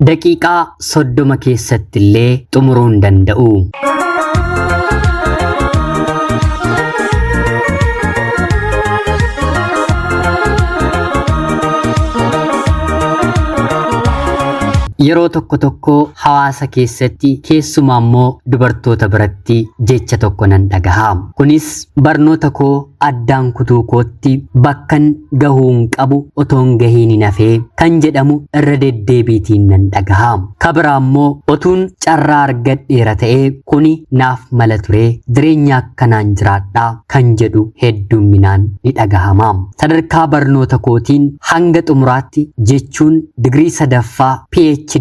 Daqiiqaa 30 keessatti illee xumuruu hin danda'u. Yeroo tokko tokko hawaasa keessatti keessumaa immoo dubartoota biratti jecha tokko nan dhagaha. Kunis barnoota koo addaan kutuu kootti bakkan gahuun qabu otoon gahiin hin hafee kan jedhamu irra deddeebiitiin nan dhagaha. Ka biraa immoo otuun carraa argadheera ta'ee kuni naaf mala ture, jireenya akkanaan jiraadha kan jedhu heddumminaan ni dhagahama. Sadarkaa barnoota kootiin hanga xumuraatti jechuun digirii sadaffaa PhD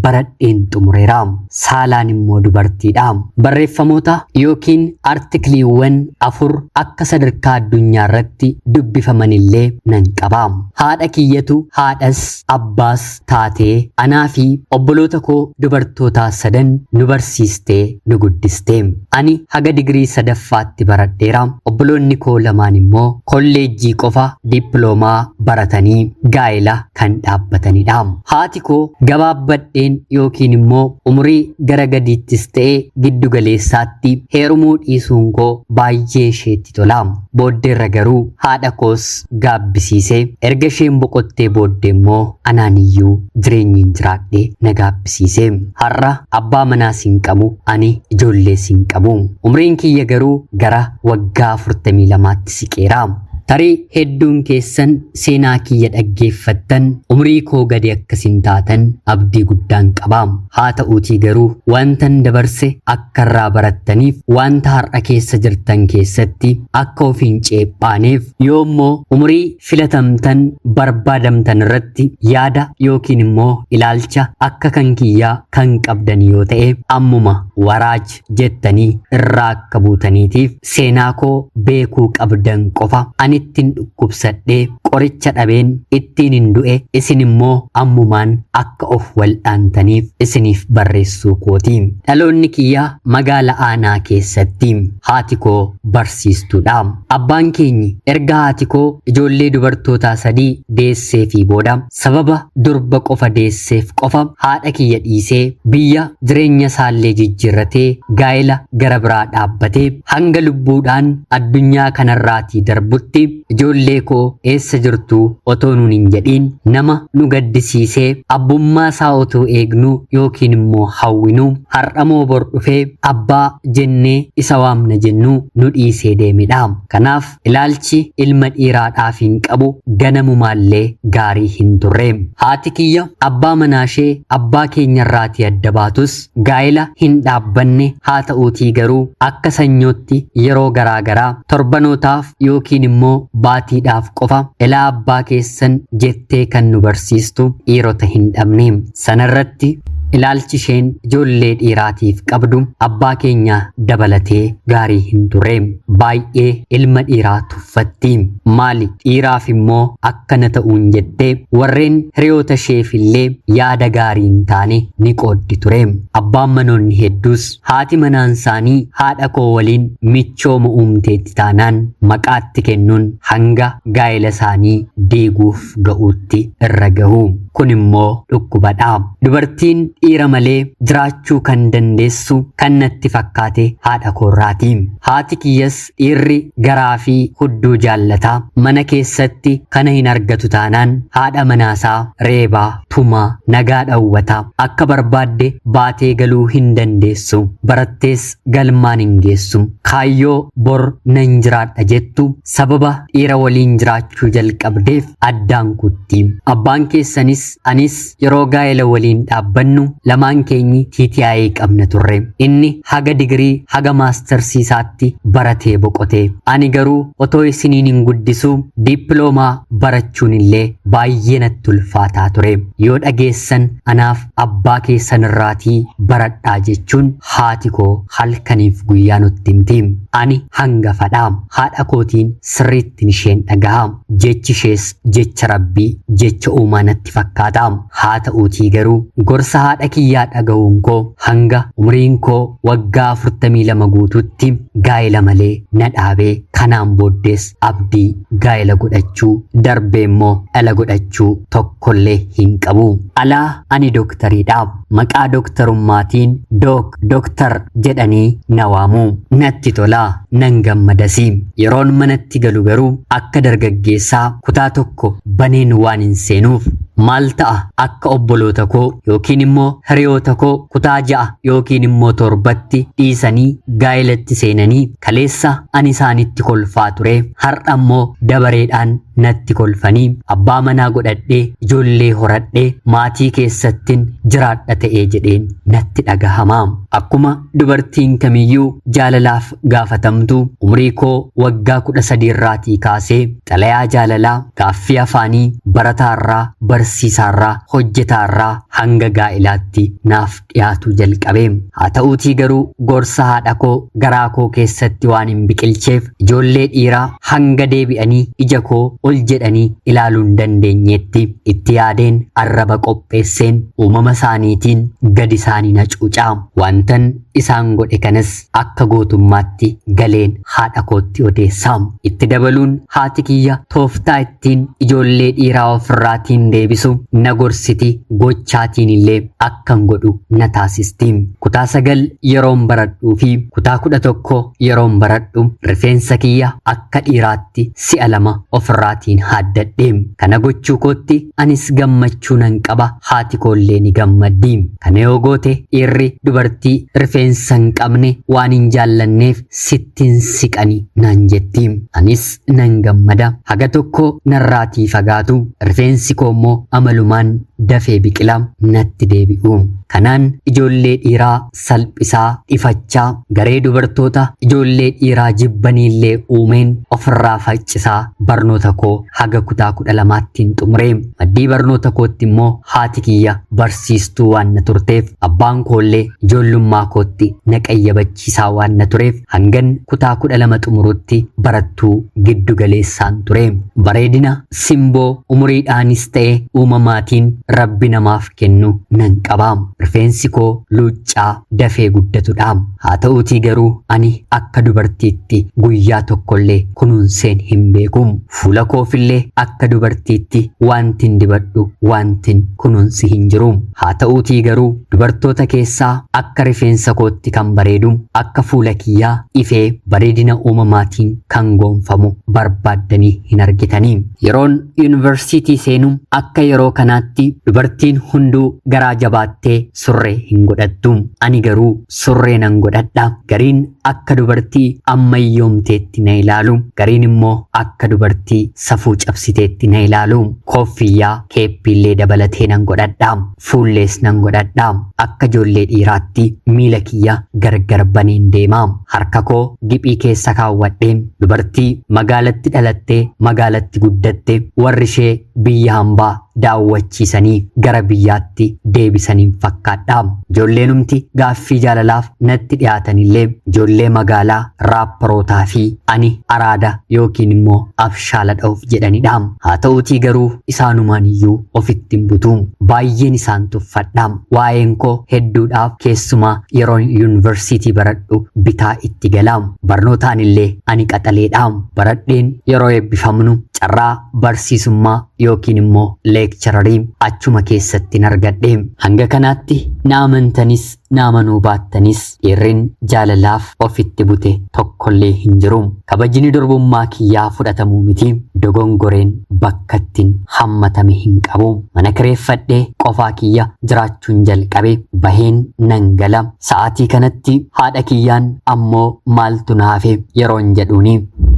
baradheen xumureera. Saalaan immoo dubartiidha. Barreeffamoota yookiin artikiliiwwan 4 akka sadarkaa addunyaa irratti dubbifaman illee nan qaba. Haadha kiyyatu haadhas abbaas taatee anaa fi obboloota koo dubartootaa sadan nu barsiistee nu guddiste. Ani haga digirii sadaffaatti baradheera. Obboloonni koo lamaan immoo kolleejjii qofa dippiloomaa baratanii gaa'ela kan dhaabbatanidha. Haati koo gabaabbadheen yookiin immoo umurii gara gadiittis ta'e giddu galeessaatti heerumuu dhiisuun koo baay'ee isheetti tola. Booddeerra garuu haadha koos gaabbisiise. Erga isheen boqottee booddee immoo anaan iyyuu jireenyi hin jiraadhe na gaabbisiise. Har'a abbaa manaas hin qabu, ani ijoollees hin qabu. Umriin kiyya garuu gara waggaa 42tti siqeera. Tarii hedduun keessan seenaa kiyya dhaggeeffattan umrii koo gadi akkasin taatan abdii guddaan qaba. Haa ta'uutii garuu wantan dabarse akka irraa barattaniif, wanta har'a keessa jirtan keessatti akka of hin ceephaaneef, yoo immoo umurii filatamtan barbaadamtan irratti yaada yookiin immoo ilaalcha akka kan kiyyaa kan qabdan yoo ta'e ammuma waraaj jettanii irraa akka buutaniitiif seenaa koo beekuu qabdan qofa. Ani ittiin dhukkubsadhee qoricha dhabeen ittiin hin du'e, isin immoo ammumaan akka of wal'aantaniif isiniif barreessuu kooti. Dhaloonni kiyya magaala aanaa keessatti, haati koo barsiistuudha. Abbaan keenyi erga haati koo ijoollee dubartootaa sadii deessee fi booda sababa durba qofa deesseef qofa haadha kiyya dhiisee biyya jireenya isaallee jijjiirratee gaa'ela gara biraa dhaabbatee hanga lubbuudhaan addunyaa kanarraatii darbutti ijoollee koo eessa jirtu otoo nuun hin jedhiin nama nu gaddisiisee, abbummaa isaa otoo eegnuu yookiin immoo hawwinuu har'amoo bor dhufee abbaa jennee isa waamna jennuu nu dhiisee deemedha. Kanaaf ilaalchi ilma dhiiraadhaaf hin qabu ganamumaallee gaarii hin turre. Haati kiyya abbaa manaashee abbaa keenyarraatii adda baatus gaa'ela hin dhaabbanne. Haa ta'uutii garuu akka sanyootti yeroo garaa garaa torbanootaaf yookiin immoo baatiidhaaf qofa ilaa abbaa keessan jettee kan nu barsiistu dhiirota hin dhabne. Sanarratti ilaalchi isheen ijoollee dhiiraatiif qabdu abbaa keenya dabalatee gaarii hin turre. Baay'ee ilma dhiiraa tuffatti. Maali dhiiraaf immoo akkana ta'uun jettee warreen hiriyoota isheef illee yaada gaarii hin taane ni qooddi ture. Abbaan manoonni hedduus haati manaan isaanii haadha koo waliin michooma uumteetti taanaan maqaatti kennuun hanga gaa'ela isaanii diiguuf ga'uutti irra gahu. Kun immoo dhukkubadha. Dubartiin dhiira malee jiraachuu kan dandeessu kan natti fakkaate haadha koorraati. Haati kiyyas dhiirri garaa fi hudduu jaallata, mana keessatti kana hin argatu taanaan haadha manaasaa reebaa, tumaa, nagaa dhawwata, akka barbaadde baatee galuu hin dandeessu, barattees galmaan hin geessu, kaayyoo bor nan jiraadha jettu sababa dhiira waliin jiraachuu jalqabdeef addaan kutti. Abbaan keessanis anis yeroo gaa'ela waliin dhaabbannu lamaan keenyi TTI qabna turre. Inni haga digirii haga maastarsii isaatti baratee boqote. Ani garuu otoo isiniin hin guddisuu dippiloomaa barachuun illee baay'ee natti ulfaataa ture. Yoo dhageessan anaaf abbaa keessan irraatii baradhaa jechuun haati koo halkaniif guyyaa nutti himti. Ani hangafadha. Haadha kootiin sirriittin isheen dhagaha. Jechi ishees jecha Rabbii, jecha uumaa natti fakkaata. Haa ta'uutii garuu gorsa haadha kiyyaa dhaga'uun koo hanga umriin koo waggaa 42 guututti gaa'ela malee na dhaabee kanaan booddees abdii gaa'ela godhachuu darbee immoo dhala godhachuu tokkollee hin qabu. Alaa ani doktariidha. Maqaa doktarummaatiin dook doktar jedhanii na waamu. Natti tola, nan gammadasi. Yeroon manatti galu garuu akka dargaggeessaa kutaa tokko baneen waan hin seenuuf maal ta'a akka obboloota koo yookiin immoo hiriyoota koo kutaa 6 yookiin immoo 7tti dhiisanii gaa'elatti seenanii kaleessa ani isaanitti kolfaa ture har'a immoo dabareedhaan natti kolfanii abbaa manaa godhadhee ijoollee horadhee maatii keessattin jiraadha ta'ee jedheen natti dhagahama. Akkuma dubartiin kamiyyuu jaalalaaf gaafatamtu umrii koo waggaa 13 irraatii kaasee xalayaa jaalalaa, gaaffii afaanii, barataarraa, barsiisaarraa, hojjetaarraa hanga gaa'ilaatti naaf dhiyaatuu jalqabe. Haa ta'uutii garuu gorsa haadha koo garaa koo keessatti waan hin biqilcheef ijoollee dhiiraa hanga deebi'anii ija koo ol jedhanii ilaaluu hin dandeenyetti itti yaadeen arraba qopheesseen uumama isaaniitiin gadi isaanii na cuucaa. Wantan isaan godhe kanas akka gootummaatti galeen haadha kootti odeessa. Itti dabaluun haati kiyya tooftaa ittiin ijoollee dhiiraa ofirraatiin deebisu na gorsiti, gochaatiin illee akkan godhu na taasisti. Kutaa 9 yeroon baradhuu fi kutaa 11 yeroon baradhu rifeensa kiyya akka dhiiraatti si'a lama ofirraatiin haaddadhe. Kana gochuu kootti anis gammachuu nan qaba, haati koollee ni gammaddi. Kana yoo goote dhiirri dubartii rifeensa hin qabne waan hin jaallanneef sitti hin siqani naan jetti. Anis nan gammada. Haga tokko narraatii fagaatu, rifeensi koo immoo amalumaan dafee biqila natti deebi'u. Kanaan ijoollee dhiiraa salphisaa, ifachaa, garee dubartoota ijoollee dhiiraa jibbaniillee uumeen ofirraa faccisaa barnoota koo haga kutaa 12ttiin xumure. Maddii barnoota kootti immoo haati kiyya barsiistuu waan na turteef, abbaan koollee ijoollummaa kootti na qayyabachiisaa waan na tureef hangan kutaa 12 xumurutti barattuu giddu galeessaan ture. Bareedina, simboo umuriidhaanis ta'e uumamaatiin Rabbi namaaf kennu nan qaba. Rifeensi koo luuccaa dafee guddatudha. Haa ta'uutii garuu ani akka dubartiitti guyyaa tokkollee kunuunseen hin beeku. Fuula koofillee akka dubartiitti wantin dibadhu wantin kunuunsi hin jiru. Haa ta'uutii garuu dubartoota keessaa akka rifeensa kootti kan bareedu, akka fuula kiyyaa ifee bareedina uumamaatiin kan goonfamu barbaaddanii hin argitanii. Yeroon yuunivarsiitii seenu akka yeroo kanaatti dubartiin hunduu garaa jabaattee surree hin godhattu. Ani garuu surree nan godhadha. Gariin akka dubartii ammayyoomteetti na ilaalu, gariin immoo akka dubartii safuu cabsiteetti na ilaalu. Kooffiyyaa keeppiillee dabalatee nan godhadha. Fuullees nan godhadha. Akka ijoollee dhiiraatti miila kiyya gargar baneen deema. Harka koo giphii keessa kaawwadheen dubartii magaalatti dhalattee magaalatti guddatte warri ishee biyya hambaa daawwachiisanii gara biyyaatti deebisaniin fakkaadha. Ijoolleenumti gaaffii jaalalaaf natti dhiyaatanillee ijoollee magaalaa raapparootaa fi ani araada yookiin immoo abshaala dha'uuf jedhanidha. Haa ta'uutii garuu isaanumaan iyyuu ofitti hin butu. Baay'een isaan tuffadha. Waa'een koo hedduudhaaf keessumaa yeroon yuunivarsiitii baradhu bitaa itti gala. Barnootaan illee ani qaxaleedha. Baradheen yeroo eebbifamnu carraa barsiisummaa yookiin immoo leekchararii achuma keessatti argadhe. Hanga kanaatti na amantanis na amanuu baattanis dhiirrin jaalalaaf ofitti bute tokkollee hin jiru. Kabajni durbummaa kiyyaa fudhatamuu miti, dogongoreen bakkattiin hammatame hin qabu. Mana kireeffadhee qofaa kiyya jiraachuun jalqabe. Baheen nan gala. Sa'aatii kanatti haadha kiyyaan ammoo maaltu na hafe yeroon jedhuuni.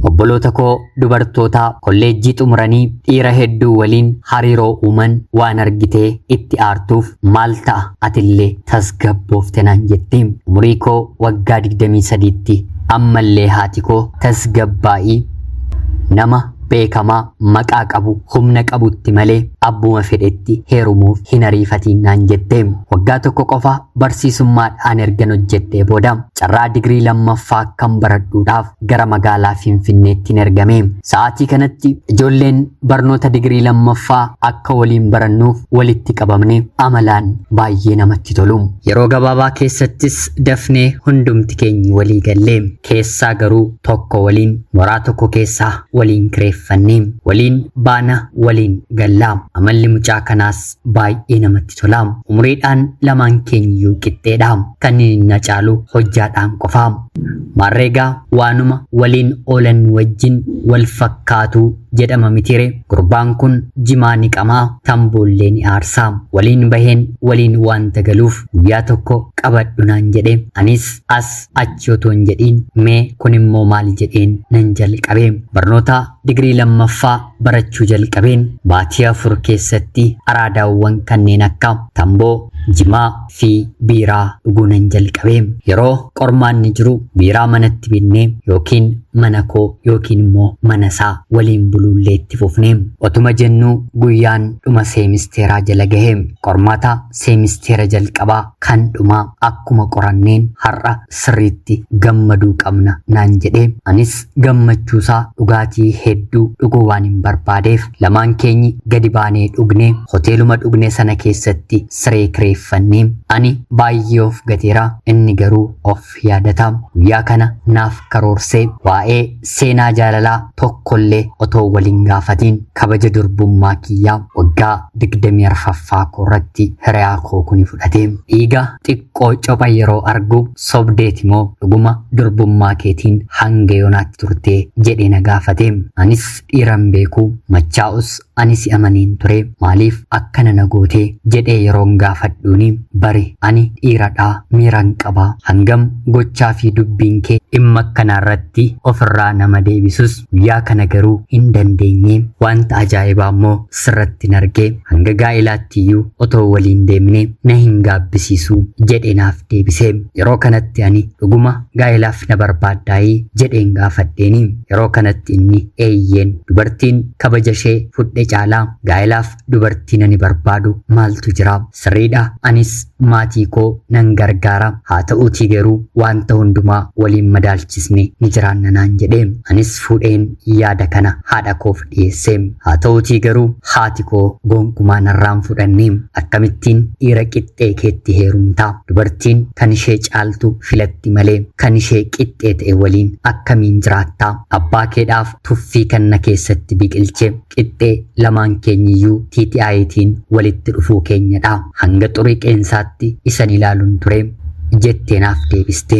Obboloota koo dubartootaa kolleejjii xumuranii dhiira hedduu waliin hariiroo uuman waan argitee itti aartuuf maal ta'a atillee tasgabboofte naan jetti. Umurii koo waggaa 23tti ammallee haati koo tasgabbaa'ii nama beekamaa maqaa qabu humna qabutti malee abbuma fedhetti heerumuuf hin ariifatiin naan jette. Waggaa tokko qofa barsiisummaadhaan ergan hojjedhee booda carraa digirii lammaffaa kan baradhuudhaaf gara magaalaa Finfinneettiin ergame. Sa'aatii kanatti ijoolleen barnoota digirii lammaffaa akka waliin barannuuf walitti qabamne amalaan baay'ee namatti tolu. Yeroo gabaabaa keessattis dafnee hundumti keenya walii gallee keessaa garuu tokko waliin mooraa tokko keessaa waliin kireeffannee waliin baana waliin gallaa. Amalli mucaa kanaas baay'ee namatti tola. Umriidhaan lamaan keenyayyuu qixxeedha. Kan inni na caalu hojjaadhaan qofa. Maarreegaa waanuma waliin oolan wajjin wal fakkaatu jedhama mitire. Gurbaan kun jimaa ni qamaa, tamboollee ni aarsaa. Waliin baheen waliin waanta galuuf guyyaa tokko qabadhu naan jedhe. Anis as achi otoo hin jedhiin mee kun immoo maal jedheen nan jalqabe. Barnoota digirii lammaffaa barachuu jalqabeen baatii 4 keessatti araadaawwan kanneen akka tamboo, jimaa fi biiraa dhuguu nan jalqabe. Yeroo qormaanni jiru biiraa manatti binnee yookiin mana koo yookiin immoo mana isaa waliin buluullee itti fufne. Otuma jennuu guyyaan dhuma seemisteeraa jala gahe. Qormaata seemisteera jalqabaa kan dhumaa akkuma qoranneen har'a sirriitti gammaduu qabna naan jedhe. Anis gammachuusaa dhugaatii hedduu dhuguu waan hin barbaadeef lamaan keenyi gadi baanee dhugne. Hoteeluma dhugne sana keessatti siree kireeffannee ani baay'ee of gateera, inni garuu of yaadata. Guyyaa kana naaf karoorsee waa'ee seenaa jaalalaa tokkollee otoo waliin gaafatiin kabaja durbummaa kiyyaa waggaa 24ffaa koorratti hiriyaa koo kuni fudhate. Dhiiga xiqqoo copha yeroo argu sobdeeti moo dhuguma durbummaa keetiin hanga yoonaatti turtee jedhee na gaafate. Anis dhiiran beeku machaa'us ani si amaneen ture, maaliif akkana na gootee jedhee yeroon gaafadhuuni bari ani dhiiradhaa miiran qaba, hangam gochaa fi dubbiin kee dhimma akkanaarratti ofirraa nama deebisus guyyaa kana garuu hin dandeenye. Wanta ajaa'ibaa immoo sirratti hin arge, hanga gaa'ilaatti iyyuu otoo waliin deemne na hin gaabbisiisu jedhee naaf deebise. Yeroo kanatti ani dhuguma gaa'ilaaf na barbaaddaayii jedheen gaafadheeni. Yeroo kanatti inni eeyyeen, dubartiin kabaja ishee fudhe caalaa gaa'ilaaf dubartiin ani barbaadu maaltu jira? Sirriidha, anis maatii koo nan gargaara, haa ta'uutii garuu wanta hundumaa waliin madaalchisne ni jiraanna naan jedhe. Anis fuudheen yaada kana haadha koof dhiyeesse. Haa ta'uutii garuu haati koo gonkumaa narraan fudhanne. Akkamittiin dhiira qixxee keetti heerumtaa? Dubartiin kan ishee caaltu filatti malee kan ishee qixxee ta'e waliin akkamiin jiraattaa? Abbaa keedhaaf tuffii kan na keessatti biqilche qixxee lamaan keenyiyyuu TTI'tiin walitti dhufuu keenyadha. Hanga xurii qeensaatti isan ilaaluun ture jettee naaf deebiste.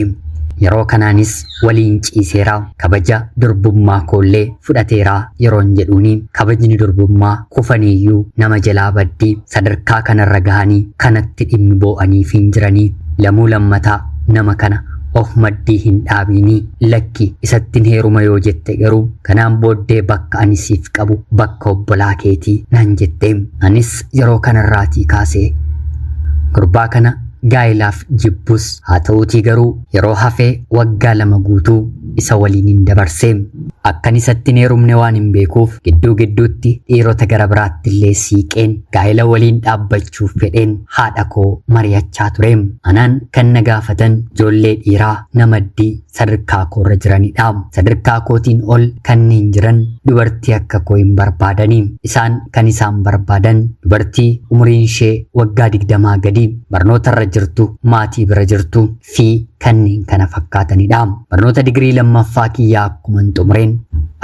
Yeroo kanaanis waliin ciiseera, kabaja durbummaa koollee fudhateera yeroon jedhuuni kabajni durbummaa kufaniiyyuu nama jalaa baddii sadarkaa kanarra gahanii kanatti dhimmi boo'aniif hin jiranii. Lamuu lammataa nama kana of maddii hin dhaabiinii, lakki isattin heeruma yoo jette garuu kanaan booddee bakka ani siif qabu bakka obbolaa keetii naan jette. Anis yeroo kanarraatii kaasee gurbaa kana gaa'ilaaf jibbus, haa ta'uutii garuu yeroo hafee waggaa 2 guutuu isa waliin hin dabarse. Akkan isatti hin heerumne waan hin beekuuf gidduu gidduutti dhiirota gara biraatti illee siiqeen gaa'ila waliin dhaabbachuuf fedheen haadha koo mari'achaa ture. Anaan kan na gaafatan ijoollee dhiiraa namaddii sadarkaa koorra jiranidha. Sadarkaa kootiin ol kanneen jiran dubartii akka koo hin barbaadani. Isaan kan isaan barbaadan dubartii umuriin ishee waggaa 20 gadi, barnootarra jirtu, maatii bira jirtu fi kanneen kana fakkaatanidha. Barnoota digirii lammaffaa kiyyaa akkuma hin xumureen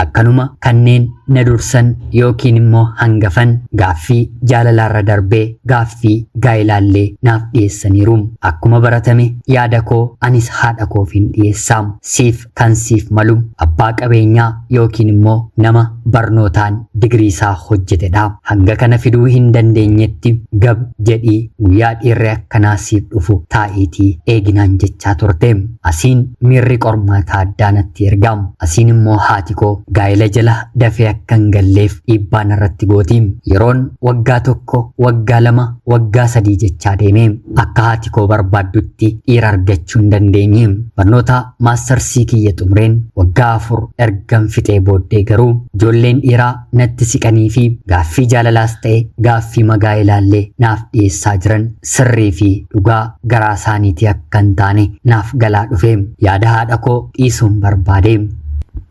akkanuma kanneen na dursan yookiin immoo hangafan gaaffii jaalalaarra darbee gaaffii gaa'ilaallee naaf dhiyeessaniiru. Akkuma baratame yaada koo anis haadha koof hin dhiyeessa. Siif kan siif malu abbaa qabeenyaa yookiin immoo nama barnootaan digirii isaa hojjetedha. Hanga kana fiduu hin dandeenyetti gab jedhii guyyaa dhiirri akkanaa siif dhufu taa'iitii eeginaan jechaa turte. Asiin miirri qormaataa addaa natti erga. Asiin immoo haati koo gaa'ila jala dafee akka hin galleef dhiibbaa narratti gooti. Yeroon waggaa 1, waggaa 2, waggaa 3 jechaa deeme akka haati koo barbaaddutti dhiira argachuu hin dandeenye. Barnoota maastarsii kiyya xumureen waggaa 4 ergan fixee booddee garuu ijoolleen dhiiraa natti siqanii fi gaaffii jaalalaas ta'e gaaffii magaa'elaallee naaf dhiyeessaa jiran sirrii fi dhugaa garaa isaaniitii akka hin taane naaf galaa dhufe. Yaada haadha koo dhiisuun barbaade.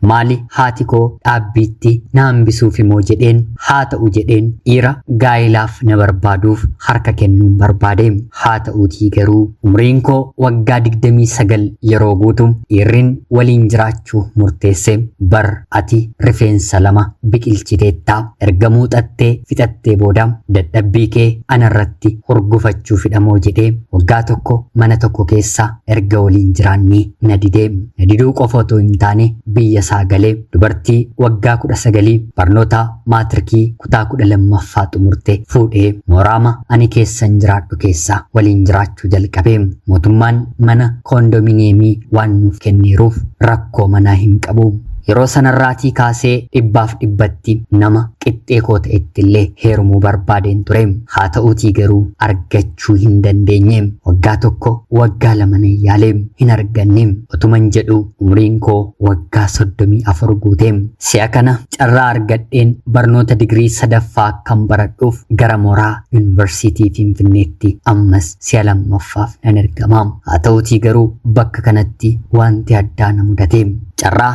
Maali haati koo dhaabbiitti na hambisuuf immoo jedheen haa ta'u jedheen dhiira gaa'ilaaf na barbaaduuf harka kennuun barbaade. Haa ta'uutii garuu umriin koo waggaa 29 yeroo guutu dhiirrin waliin jiraachuu murteesse. Bar ati rifeensa 2 biqilchiteetta, erga muuxattee fixattee booda dadhabbii kee anarratti hurgufachuuf hidhamoo jedhee waggaa 1 mana tokko keessa erga waliin jiraannee na dide. Na diduu qofa otoo hin taane biyya isaa galee dubartii waggaa 19 barnoota maatirikii kutaa 12ffaa xumurte fuudhee mooraama ani keessan jiraadhu keessa waliin jiraachuu jalqabe. Mootummaan mana koondominiyeemii waan nuuf kenneeruuf rakkoo manaa hin qabu. Yeroo sanarraatii kaasee 100% nama qixxee koo ta'etti illee heerumuu barbaadeen ture. Haa ta'uutii garuu argachuu hin dandeenye. Waggaa 1, waggaa 2 nan yaale, hin arganne. Otuman jedhu umriin koo waggaa 34 guute. Si'a kana carraa argadheen barnoota digirii 3ffaa akkan baradhuuf gara mooraa yuunivarsiitii Finfinneetti ammas si'a 2ffaaf nan ergama. Haa ta'uutii garuu bakka kanatti wanti addaa na mudate. Carraa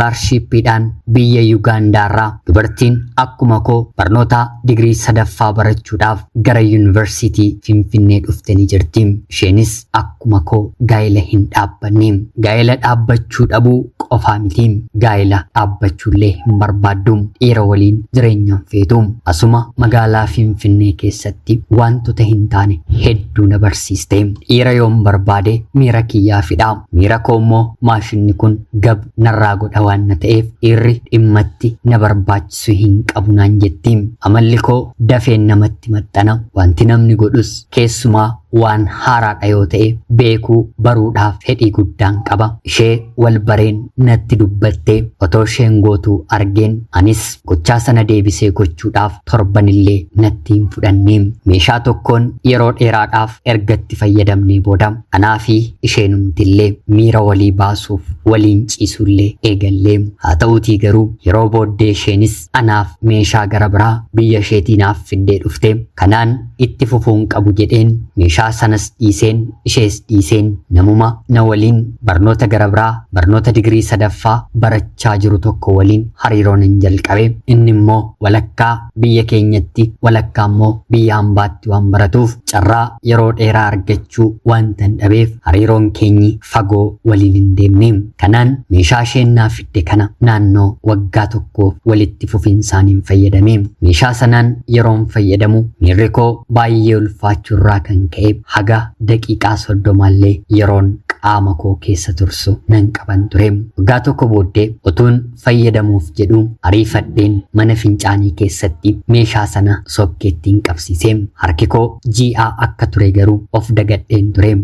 iskoolaarshiippiidhaan biyya Yugaandaarraa dubartiin akkuma koo barnoota digirii 3ffaa barachuudhaaf gara yuunivarsiitii Finfinnee dhufte ni jirti. Isheenis akkuma koo gaa'ela hin dhaabbanne. Gaa'ela dhaabbachuu dhabuu qofaa miti, gaa'ela dhaabbachuullee hin barbaaddu. Dhiira waliin jireenya hin feetu. Asuma magaalaa Finfinnee keessatti wantoota hin taane hedduu na barsiiste. Dhiira yoon barbaade miira kiyyaa fidha. Miira koo immoo maashinni kun gab narraa godha waan na ta'eef dhiirri dhimmatti na barbaachisu hin qabu naan jetti. Amalli koo dafeen namatti maxxana. Wanti namni godhus keessumaa waan haaraadha yoo ta'e beekuu baruudhaaf fedhii guddaan qaba. Ishee wal bareen natti dubbattee otoo isheen gootuu argeen anis gochaa sana deebisee gochuudhaaf torbanillee natti hin fudhanne. Meeshaa tokkoon yeroo dheeraadhaaf erga itti fayyadamnee booda anaa fi isheenumtillee miira walii baasuuf waliin ciisullee eegallee. Haa ta'uutii garuu yeroo booddee isheenis anaaf meeshaa gara biraa biyya isheetii naaf fiddee dhufte. Kanaan itti fufuun qabu jedheen meeshaa sanas dhiiseen ishees dhiiseen namuma na waliin barnoota gara biraa barnoota digirii 3ffaa barachaa jiru tokko waliin hariiroo nan jalqabe. Inni immoo walakkaa biyya keenyatti walakkaa immoo biyya hambaatti waan baratuuf carraa yeroo dheeraa argachuu wanta hin dhabeef hariiroon keenyi fagoo waliin hin deemne. Kanaan meeshaa isheen naaf fidde kana naannoo waggaa tokkoof walitti fufinsaan hin fayyadame. Meeshaa sanaan yeroon fayyadamu miirri koo baay'ee ulfaachuu irraa kan ka'e haga daqiiqaa 30 yeroon qaama koo keessa tursu nan qaban ture. Waggaa tokko booddee otuun fayyadamuuf jedhu ariifadheen mana fincaanii keessatti meeshaa sana sokkeettiin qabsiise. Harki koo ji'aa akka ture garuu of dagadheen ture.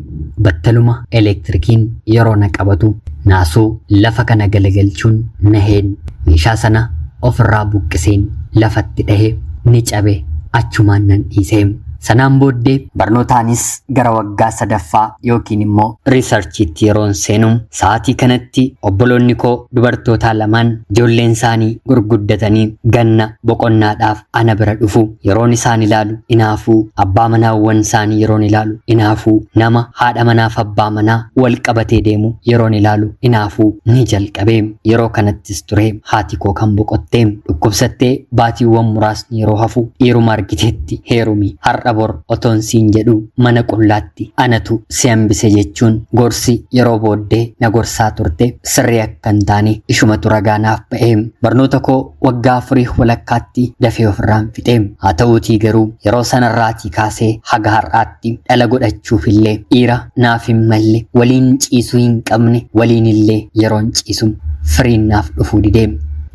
Battaluma elektirikiin yeroo na qabatu naasuu lafa kana galagalchuun naheen meeshaa sana ofirraa buqqiseen lafatti dhahe, ni cabe, achumaan nan dhiise. Sanaan booddee barnootaanis gara waggaa 3ffaa yookiin immoo riisarchiitti yeroon seenu sa'aatii kanatti obboloonni koo dubartootaa lamaan ijoolleen isaanii gurguddatanii ganna boqonnaadhaaf ana bira dhufu. Yeroon isaan ilaalu inaafuu, abbaa manaawwan isaanii yeroon ilaalu inaafuu, nama haadha manaaf abbaa manaa wal qabatee deemu yeroon ilaalu inaafuu ni jalqabe. Yeroo kanattis ture haati koo kan boqotte. Dhukkubsattee baatiiwwan muraasni yeroo hafu dhiiruma argiteetti heerumi, har'a bor otoon siin jedhu mana qullaatti anatu si hambise jechuun gorsi yeroo booddee na gorsaa turte sirrii akka hin taane ishumatu ragaa naaf ba'e. Barnoota koo waggaa 4 walakkaatti dafee ofirraan fixe. Haa ta'uutii garuu yeroo sanarraatii kaasee haga har'aatti dhala godhachuuf illee dhiira naaf hin malle waliin ciisuu hin qabne waliin illee yeroon ciisu firiin naaf dhufuu dide.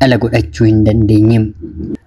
Dhala godhachuu hin dandeenye.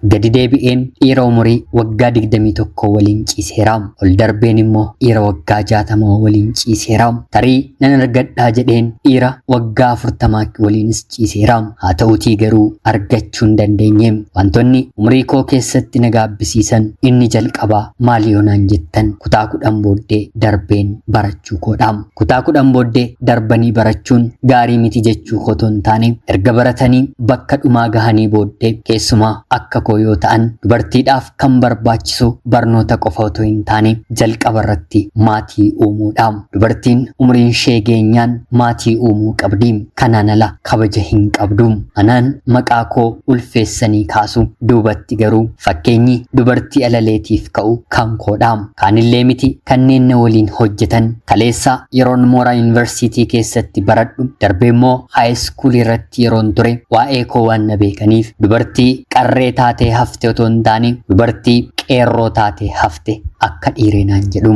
Gadi deebi'een dhiira umurii waggaa 21 waliin ciiseera. Ol darbeen immoo dhiira waggaa 60 waliin ciiseera. Tarii nan argadhaa jedheen dhiira waggaa 40 waliinis ciiseera. Haa ta'utii garuu argachuu hin dandeenye. Wantoonni umurii koo keessatti na gaabbisiisan inni jalqabaa maali yoo naan jettan kutaa 10 booddee darbeen barachuu koodha. Kutaa 10 booddee darbanii barachuun gaarii miti jechuu koo otoo hin taane erga baratanii bakka dhumaa gahanii booddee keessumaa akka koo yoo ta'an dubartiidhaaf kan barbaachisu barnoota qofa otoo hin taane jalqaba irratti maatii uumuudha. Dubartiin umriin ishee geenyaan maatii uumuu qabdi. Kanaan ala kabaja hin qabdu. Anaan maqaa koo ulfeessanii kaasu. Duubatti garuu fakkeenyi dubartii alaleetiif ka'u kan koodha. Kaanillee miti kanneen na waliin hojjetan kaleessa yeroon mooraa yuunivarsiitii keessatti baradhu darbee immoo haayiskuulii irratti yeroon ture waa'ee koo waan na beekaniif dubartii qarree taatee hafte otoo hin taane dubartii qeerroo taatee hafte akka dhiiree naan jedhu.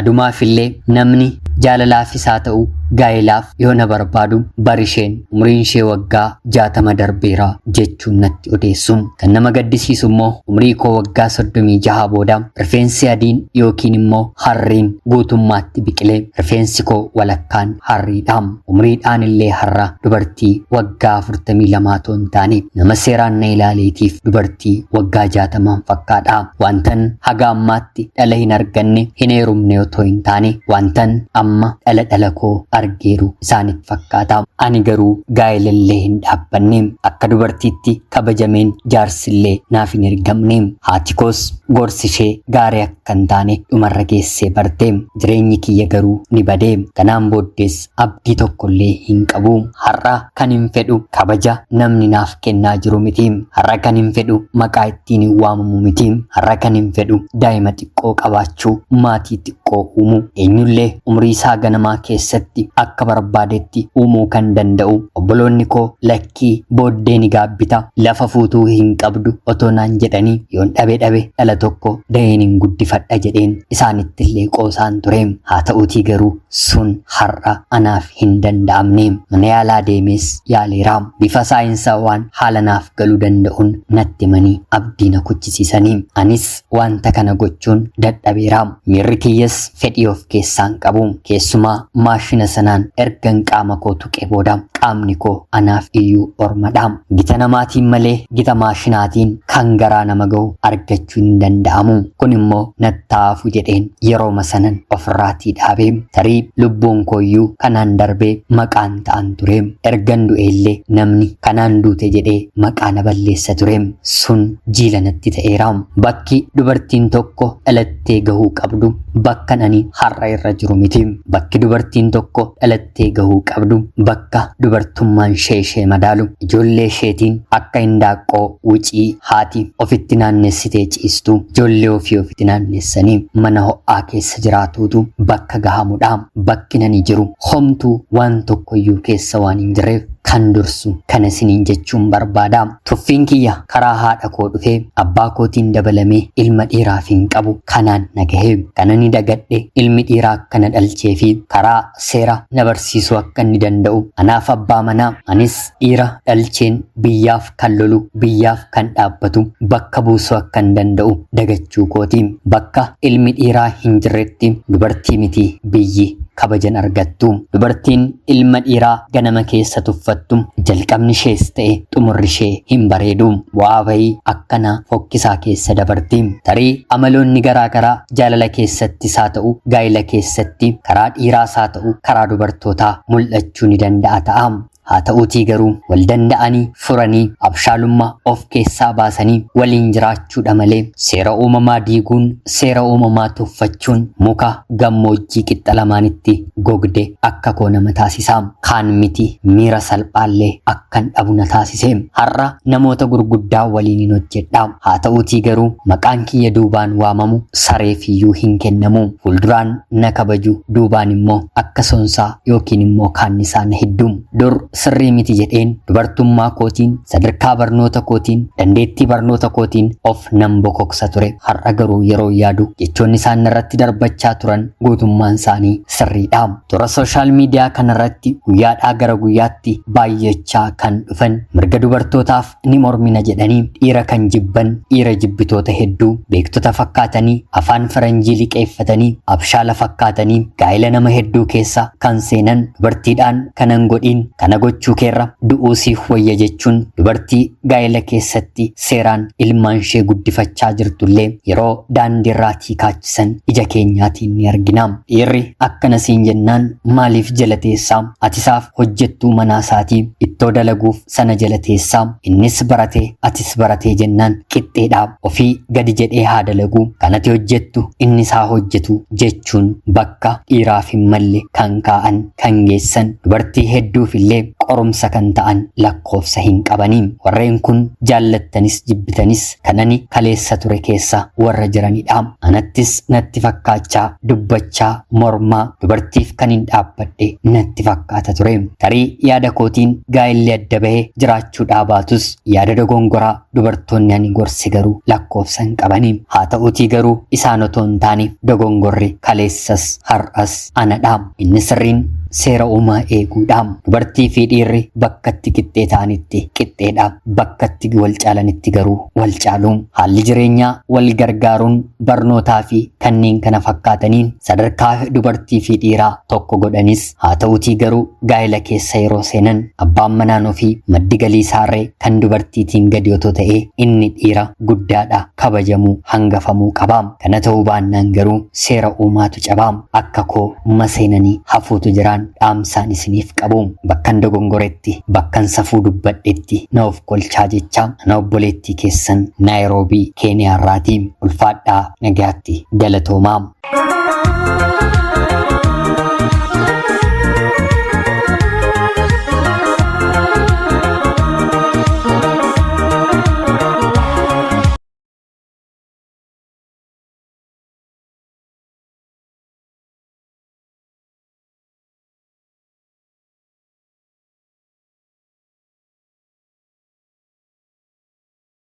Yaadumaafillee namni jaalalaafis haa ta'u gaa'ilaaf yoo na barbaadu bar isheen umriin ishee waggaa 60 darbeera jechuun natti odeessu. Kan nama gaddisiisu immoo umrii koo waggaa 36 booda rifeensi adiin yookiin immoo harriin guutummaatti biqilee rifeensi koo walakkaan harriidha. Umriidhaan illee har'a dubartii waggaa 42 otoo hin taane nama seeraan na ilaaleetiif dubartii waggaa 60 fakkaadha. Wantan haga ammaatti dhala hin arganne hin heerumne otoo hin taane wantan amma dhala dhala koo argeeru isaanitti fakkaata. Ani garuu gaa'elallee hin dhaabbanne, akka dubartiitti kabajameen jaarsillee naaf hin ergamne. Haati koos gorsi ishee gaarii akka hin taane dhumarra geessee barte. Jireenyi kiyya garuu ni bade. Kanaan booddees abdii tokkollee hin qabu. Har'a kan hin fedhu kabaja namni naaf kennaa jiru miti. Har'a kan hin fedhu maqaa ittiin hin waamamu miti. Har'a kan hin fedhu daa'ima xiqqoo qabaachuu, maatii xiqqoo uumuu, eenyullee umrii isaa ganamaa keessatti akka barbaadetti uumuu kan danda'u. Obboloonni koo lakkii booddee ni gaabbita, lafa fuutuu hin qabdu otoo naan jedhanii yoon dhabe dhabe dhala tokko da'een hin guddifadha jedheen isaanitti illee qoosaan ture. Haa ta'uutii garuu sun har'a anaaf hin danda'amne. Mana yaalaa deemees yaaleera. Bifa saayinsawaan haala naaf galuu danda'uun natti himanii abdii na kuchisiisanii. Anis wanta kana gochuun dadhabeera. Miirri kiyyas fedhii of keessaan qabu. Keessumaa maashina sanaan ergan qaama koo tuqee booda qaamni koo anaaf iyyuu ormadha. Gita namaatiin malee gita maashinaatiin kan garaa nama gahu argachuun hin danda'amu. Kun immoo nattaafu jedheen yerooma sanan ofirraatii dhaabe. Tarii lubbuun kooyyuu kanaan darbee maqaan ta'an ture. Ergan du'eellee namni kanaan duute jedhee maqaa na balleessa ture. Sun jiila natti ta'eera. Bakki dubartiin tokko dhalattee gahuu qabdu bakka ani har'a irra jiru miti. Bakki dubartiin tokko dhalattee gahuu qabdu bakka dubartummaan ishee ishee madaalu, ijoollee isheetiin akka hindaaqqoo wucii haati ofitti naannessitee ciistu ijoollee ofii ofitti naannessanii mana ho'aa keessa jiraatuutu bakka gahamudha. Bakki nani jiru homtuu waan tokkoyyuu keessa waan hin jirreef kan dursu kana isiniin jechuun barbaada. Tuffiin kiyya karaa haadha koo dhufee abbaa kootiin dabalamee ilma dhiiraaf hin qabu kanaan na gahe. Kana ni dagadhe ilmi dhiiraa akka na dhalchee fi karaa seera na barsiisuu akka inni danda'u anaaf abbaa manaa, anis dhiira dhalcheen biyyaaf kan lolu, biyyaaf kan dhaabbatu bakka buusuu akka hin danda'u dagachuu kooti. Bakka ilmi dhiiraa hin jirretti dubartii miti biyyi kabajan argattu. Dubartiin ilma dhiiraa ganama keessa tuffattu jalqabni ishees ta'e xumurri ishee hin bareedu. Bu'aa bahii akkana fokkisaa keessa dabarti. Tarii amaloonni garaa garaa jaalala keessattis haa ta'u gaa'ila keessatti karaa dhiiraas haa ta'u karaa dubartootaa mul'achuu ni danda'a ta'a. Haa ta'uutii garuu wal danda'anii furanii abshaalummaa of keessaa baasanii waliin jiraachuudha malee seera uumamaa diiguun, seera uumamaa tuffachuun muka gammoojjii qixxa lamaanitti gogde akka koo nama taasisa. Kaan miti miira salphaallee akkan dhabu na taasise. Har'a namoota gurguddaa waliin hin hojjedha. Haa ta'uutii garuu maqaan kiyya duubaan waamamu sareefiyyuu hin kennamu. Fuulduraan na kabaju, duubaan immoo akka sonsaa yookiin immoo kaannisaa na hiddu. Dur sirrii miti jedheen dubartummaa kootiin, sadarkaa barnoota kootiin, dandeettii barnoota kootiin of nan bokoksa ture. Har'a garuu yeroo yaadu jechoonni isaan irratti darbachaa turan guutummaan isaanii sirriidha. Toora sooshaal miidiyaa kanarratti guyyaadhaa gara guyyaatti baay'achaa kan dhufan mirga dubartootaaf ni mormina jedhanii dhiira kan jibban dhiira jibbitoota hedduu beektota fakkaatanii afaan faranjii liqeeffatanii abshaala fakkaatanii gaa'ela nama hedduu keessa kan seenan dubartiidhaan kanan godhiin kana gochuu keerra du'uu siif wayya jechuun dubartii gaa'ela keessatti seeraan ilmaan ishee guddifachaa jirtullee yeroo daandiirraatii kaachisan ija keenyaatiin ni argina. Dhiirri akkana siin jennaan maaliif jala teessaa? Ati isaaf hojjettuu manaa isaatii ittoo dalaguuf sana jala teessaa? Innis baratee atis baratee jennaan qixxeedha. Ofii gadi jedhee haa dalagu kan ati hojjettu inni isaa hojjetu jechuun bakka dhiiraaf hin malle kan kaa'an kan geessan dubartii hedduuf illee qorumsa kan ta'an lakkoofsa hin qabanii. Warreen kun jaallattanis jibbitanis kan ani kaleessa ture keessa warra jiranidha. Anattis natti fakkaachaa dubbachaa mormaa dubartiif kan hin dhaabbadhe natti fakkaata ture. Tarii yaada kootiin gaa'elli adda bahee jiraachuu dhaabaatus yaada dogongoraa dubartoonni ani gorse garuu lakkoofsa hin qabani. Haa ta'uutii garuu isaan otoo hin taane dogongorri kaleessas har'as anadha. Inni sirriin seera uumaa eeguudha. Dubartii fi dhiirri bakkatti qixxee ta'anitti qixxeedha. Bakkatti wal caalanitti garuu wal caalu. Haalli jireenyaa wal gargaaruun barnootaa fi kanneen kana fakkaataniin sadarkaa dubartii fi dhiiraa tokko godhanis haa ta'uutii garuu gaa'ela keessa yeroo seenan abbaan manaan ofii maddi galii isaarree kan dubartiitiin gadi otoo ta'ee inni dhiira guddaadha kabajamuu hangafamuu qaba. Kana ta'uu baannaan garuu seera uumaatu cabaa. Akka koo maseenanii hafuutu jiraan dhaamsaan isiniif qabu. Bakkan dogongoretti bakkan safuu dubbadhetti na of kolchaa jecha ana obboleettii keessan Naayiroobii Keeniyaarraati. Ulfaadhaa nagaatti galatoomaa.